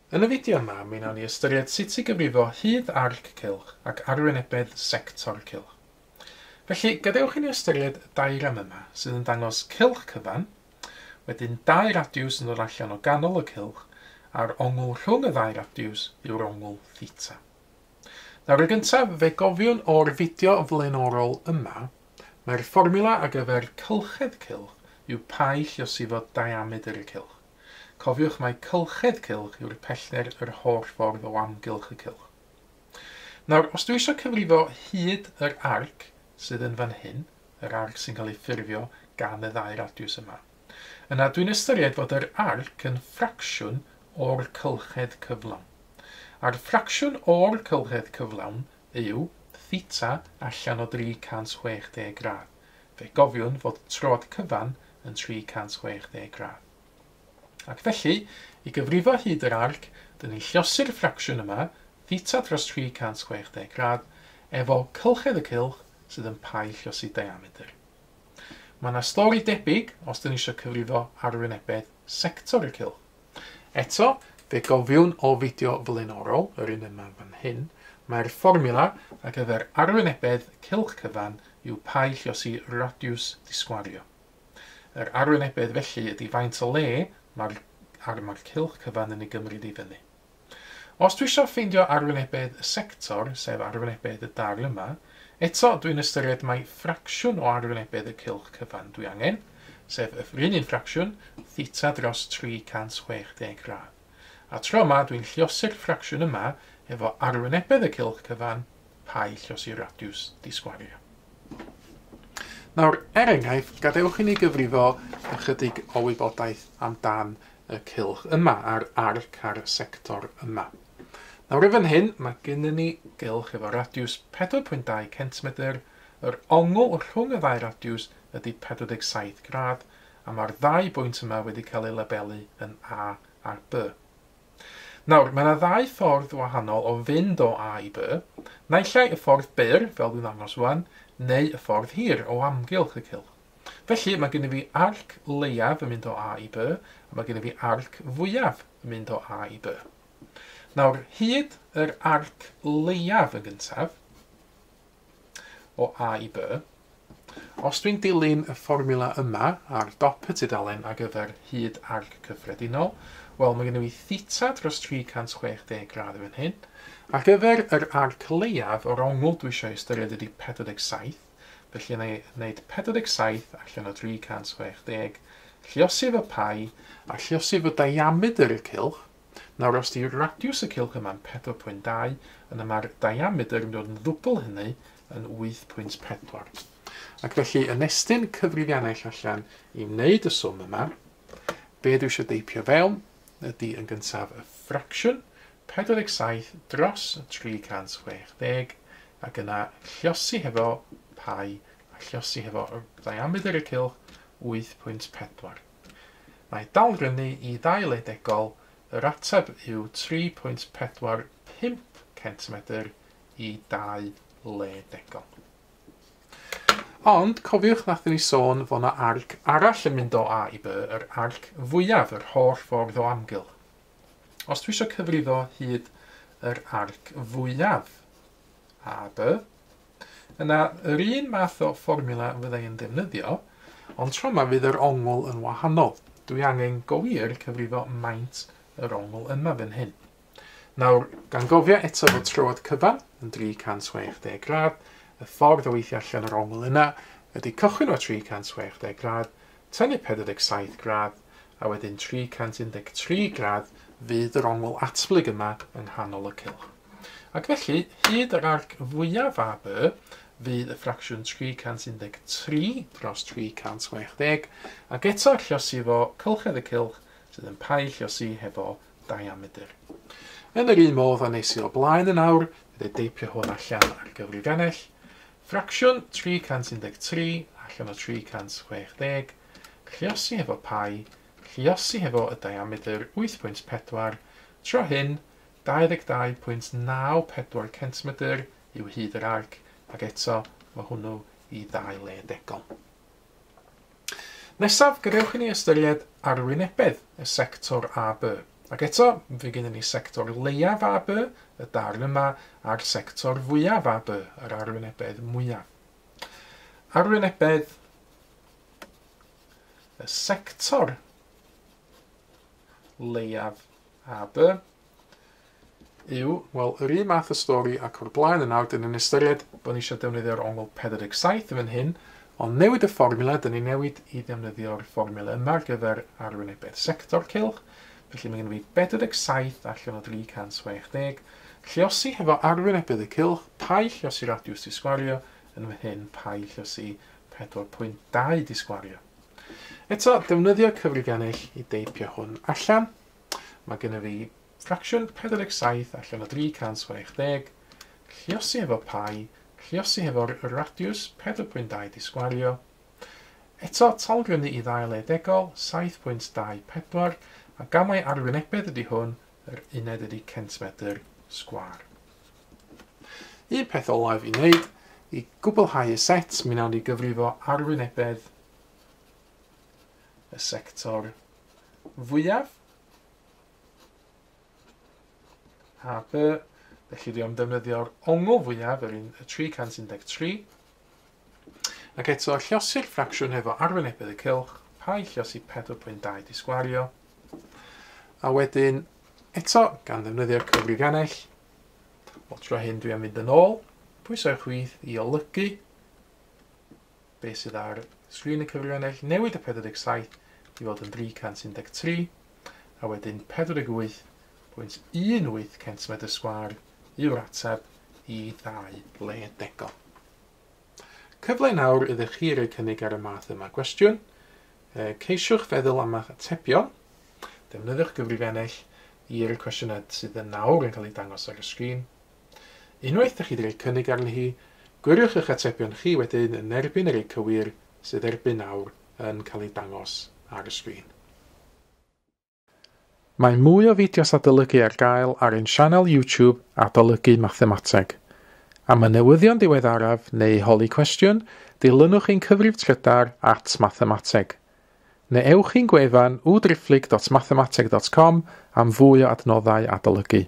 Yn y fideo yma, mi wnawn ni ystyried sut i gyfrifo hyd arc cylch ac arwynebedd sector cylch. Felly, gadewch i ni ystyried y diagram yma sydd yn dangos cylch cyfan, wedyn dau radiws yn dod allan o ganol y cylch, a'r ongl rhwng y ddau radiws yw'r ongl theta. Nawr, yn gyntaf, fe gofiwn o'r fideo flaenorol yma, mae'r fformiwla ar gyfer cylchedd cylch yw pi lluosifo diamedr y cylch. Cofiwch mai cylchedd cylch yw'r pellter yr holl ffordd o amgylch y cylch. Nawr, os dwi eisiau cyfrifo hyd yr arc sydd yn fan hyn, yr arc sy'n cael ei ffurfio gan y ddau radiws yma, yna dwi'n ystyried fod yr arc yn ffracsiwn o'r cylchedd cyflawn. A'r ffracsiwn o'r cylchedd cyflawn yw theta allan o 360 gradd. Fe gofiwn fod troad cyfan yn 360 gradd. Ac felly, i gyfrifo hyd yr arc, dyn ni'n lluosi'r ffracsiwn yma, theta dros 360 gradd, efo cylchedd y cylch sydd yn pi lluosi diamedr. Mae yna stori debyg os dyn ni eisiau cyfrifo arwynebedd sector y cylch. Eto, fe gofiwn o fideo flaenorol, yr un yma fan hyn, mae'r fformiwla ar gyfer arwynebedd cylch cyfan yw pi lluosi radiws disgwario. Yr arwynebedd felly ydy faint o le mae'r cylch cyfan yn ei gymryd i fyny. Os dwi eisiau ffeindio arwynebedd y sector, sef arwynebedd y darn yma, eto dwi'n ystyried mai ffracsiwn o arwynebedd y cylch cyfan dwi angen, sef yr un ffracsiwn, theta dros 360 gradd. A tro yma dwi'n lluosi'r ffracsiwn yma efo arwynebedd y cylch cyfan, pi lluosi radiws disgwario. Nawr, er enghraifft, gadewch i ni gyfrifo ychydig o wybodaeth amdan y cylch yma, a'r arc a'r sector yma. Nawr, i fan hyn, mae gennym ni gylch efo radiws 4.2 cm, yr ongl rhwng y ddau radiws ydy 47 gradd, a mae'r ddau bwynt yma wedi cael ei labelu yn A a B. Nawr, mae yna ddau ffordd wahanol o fynd o A i B, naill ai y ffordd byr, fel dwi'n ddangos rwan, neu y ffordd hir o amgylch y cylch. Felly, mae gennym fi arc leiaf yn mynd o A i B, a mae gennym fi arc fwyaf yn mynd o A i B. Nawr, hyd yr arc leiaf yn gyntaf, o A i B, os dwi'n dilyn y fformiwla yma ar dop y tudalen ar gyfer hyd arc cyffredinol, wel, mae gennym fi theta dros 360 gradd yn fan hyn. Ar gyfer yr arc leiaf, o'r ongl dwi eisiau ystyried ydy 47, felly yna i wneud 47 allan o 360, lluosi efo pi, a lluosi efo diamedr y cylch. Nawr, os di radiws y cylch yma'n 4.2, yna mae'r diamedr yn dod yn ddwbl hynny yn 8.4. Ac felly, yn estyn cyfrifiannell allan i wneud y swm yma, be dwi eisiau deipio fewn ydy yn gyntaf y ffracsiwn 47 dros 360, ac yna lluosi hefo pi a lluosi hefo diamedr y cylch 8.4. Mae dal rynnu i ddau le degol, yr ateb yw 3.45 cm i dau le degol. Ond cofiwch nathon ni sôn fod yna arc arall yn mynd o A i B, yr arc fwyaf, yr holl ffordd o amgylch. Os dwi eisiau cyfrifo hyd yr arc fwyaf A B, yna yr un math o fformiwla fydda i'n defnyddio, ond tro yma fydd yr ongl yn wahanol. Dwi angen go wir cyfrifo maint yr ongl yma fan hyn. Nawr, gan gofio eto fod troad cyfan yn 360 gradd, y ffordd o weithio allan yr ongl yna ydy cychwyn o 360 gradd, tynnu 47 gradd, a wedyn 313 gradd fydd yr ongl atblyg yma yng nghanol y cylch. Ac felly, hyd yr arc fwyaf AB fydd y ffracsiwn 313 dros 360, ac eto lluosi efo cylchedd y cylch sydd yn pi lluosi hefo diamedr. Yn yr un modd a nes i o blaen yn awr, bydd ei deipio hwn allan ar gyfrifiannell. Ffracsiwn 313 allan o 360, lluosi hefo pi, lluosi hefo y diamedr 8.4, tro hyn 22.94 cm yw hyd yr arc, ac eto mae hwnnw i ddau le degol. Nesaf, gadewch i ni ystyried arwynebedd y sector AB. Ac eto, fe gennym ni sector leiaf AB, y darn yma, a'r sector fwyaf AB, yr arwynebedd mwyaf. Arwynebedd y sector leiaf AB yw, wel, yr un math o stori ac o'r blaen yn awr, dyn ni'n ystyried bod ni eisiau defnyddio'r ongl 47 yn fan hyn, ond newid y fformiwla, dyn ni'n newid i ddefnyddio'r fformiwla yma ar gyfer arwynebedd sector cylch. Felly mae gen i fi 47 allan o 360. Lluosi hefo arwynebedd y cylch, pi lluosi radiws di sgwario, yn fan hyn pi lluosi 4.2 di sgwario. Eto, defnyddio cyfrifiannell i deipio hwn allan. Mae gen i fi ffracsiwn 47 allan o 360, lluosi efo pi, lluosi hefo'r radiws 4.2 di sgwario. Eto, talgrynnu i ddau le degol, 7.24, a gan mai arwynebedd ydy hwn, yr uned ydy centimedr sgwâr. Un peth olaf i wneud, i gwblhau y set, mi wnawn ni gyfrifo arwynebedd y sector fwyaf. AB, felly dwi am defnyddio'r ongl fwyaf, yr un 313. Ac eto, lluosi'r ffracsiwn hefo arwynebedd y cylch, pi lluosi 4.2 di sgwario. A wedyn, eto, gan ddefnyddio'r cyfrifiannell, wel tro hyn dwi am fynd yn ôl, pwyso i'r chwith i olygu beth sydd ar sgrin y cyfrifiannell, newid y 47 i fod yn 313, a wedyn 48.18 centimetr sgwâr yw'r ateb i ddau le degol. Cyfle nawr ydych chi roi cynnig ar y math yma gwestiwn. Ceisiwch feddwl am eich atebion. Defnyddiwch gyfrifiannell i'r cwestiynau sydd yn nawr yn cael eu dangos ar y sgrin. Unwaith ydych chi wedi rhoi cynnig arni hi, gwiriwch eich atebion chi wedyn yn erbyn yr ei cywir sydd erbyn nawr yn cael ei dangos ar y sgrin. Mae mwy o fideos adolygu ar gael ar ein sianel YouTube Adolygu Mathemateg. Am y newyddion diweddaraf neu holi cwestiwn, dilynwch ein cyfrif trydar @mathemateg. Neu ewch i'n gwefan www.mathemateg.com am fwy o adnoddau adolygu.